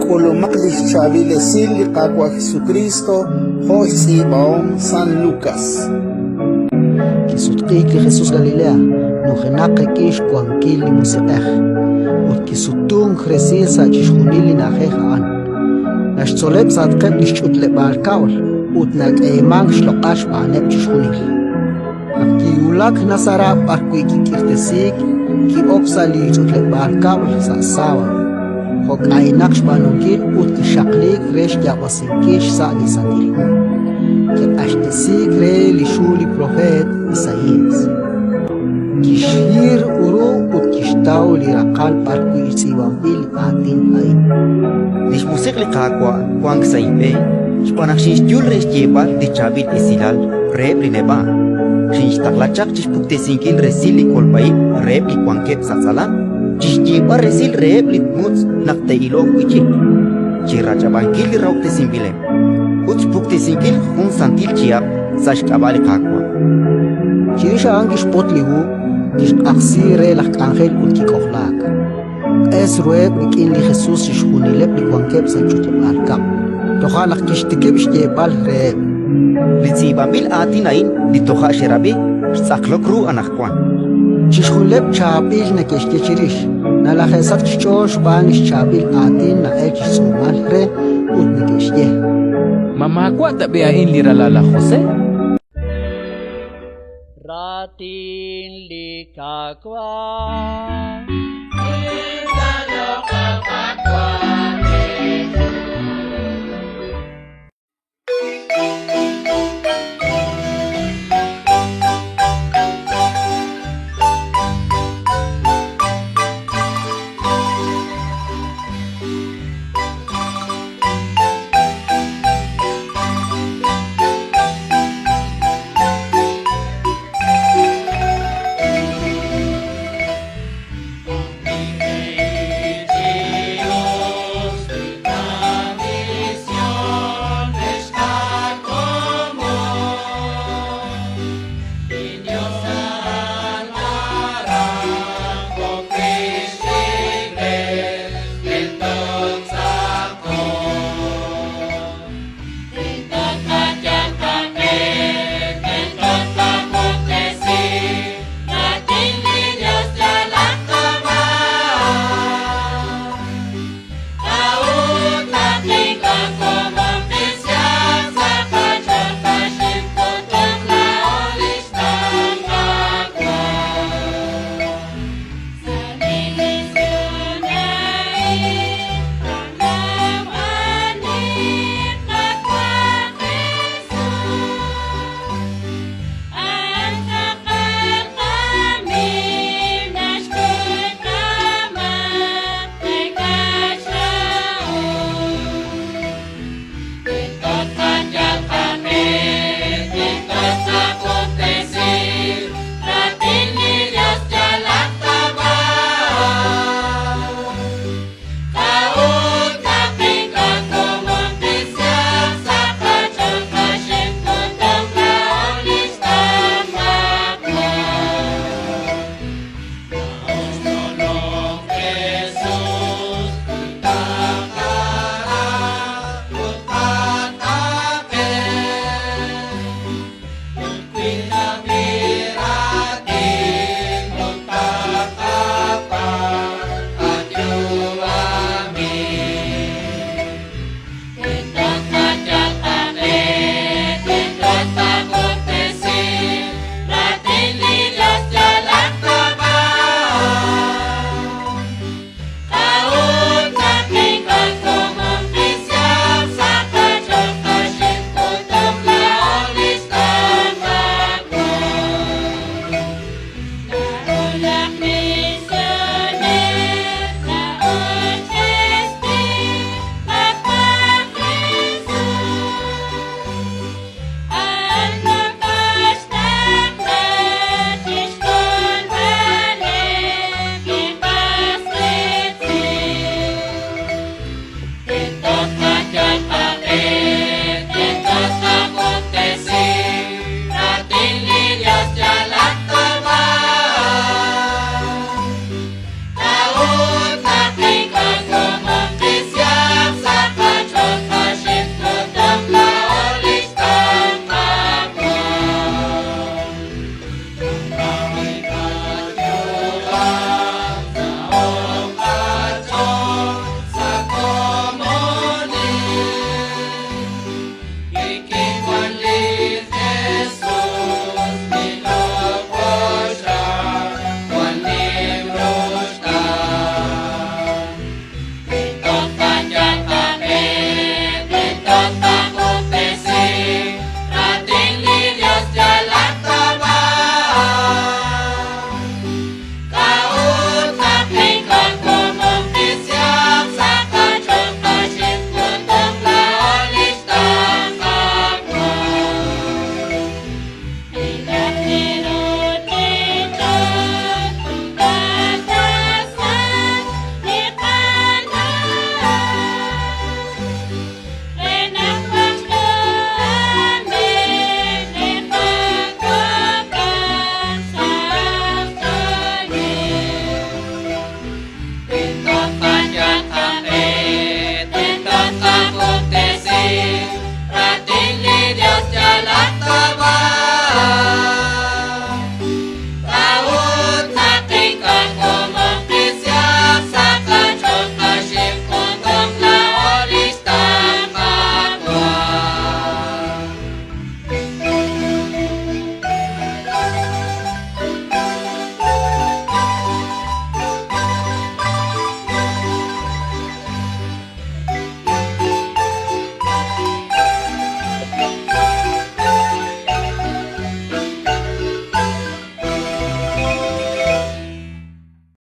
K'ulumaq li xchaab'il esil li Qaawa' Jesukriist jo' xtz'iib'ahom San Lukas. Kisutq'iik li Jesus Galilea, nujenaq rik'in xwankil li Musiq'ej, ut kisutunk resil sa' chixjunil li na'ajej a'an. Naxtzoleb' sa'atqeb' li xch'utleb'aal kab'l ut nak'eemank xloq'al xb'aaneb' chixjunil. Naq kiwulak Nazaret b'arwi' kik'irtesiik, ki'ok sa' li ch'utleb'aal kab'l sa' sábado, jo' k'aynaq xb'aanunkil ut kixaqliik re xyaab'asinkil xsa' li Santil Hu. Kiq'axtesiik re li xhu li propeet Isaías. Kixhir ru ut kixtaw li raqal b'arwi' tz'iib'anb'il li aatin a'in. Li xMusiq' li Qaawa' wank sa' inb'een xb'aan naq xinxyul re xyeeb'al li chaab'il esilal reheb' li neb'a'. Xinxtaqla chaq chi xpuktesinkil resil li kolb'a ib' reheb' li wankeb' sa' tz'alam, chi xyeeb'al resil reheb' li mutz' naq te'iloq wi' chik, chi rach'ab'ankil li rahob'tesinb'ileb' ut xpuktesinkil jun santil chihab' sa' xk'ab'a' li Qaawa'. Chirix a'an kixb'ot li hu, kixq'ajsi re laj k'anjel ut kik'ojlaak. Q'es ruheb' rik'in li Jesus chixjunileb' li wankeb' sa' ch'utleb'aal kab'l. Toja' naq kixtikib' xyeeb'al reheb': Li tz'iib'anb'il aatin a'in li toja' xerab'i, xtz'aqlok ru anaqwan. Chixjunileb' chaab'il neke'xye chirix, nalaje'sachk xch'ool xb'aan li xchaab'il aatin na'elk chi xtz'uumal re ut neke'xye: Ma maawa' tab'i' a'in li ralal laj José? Raatin li Qaawa'.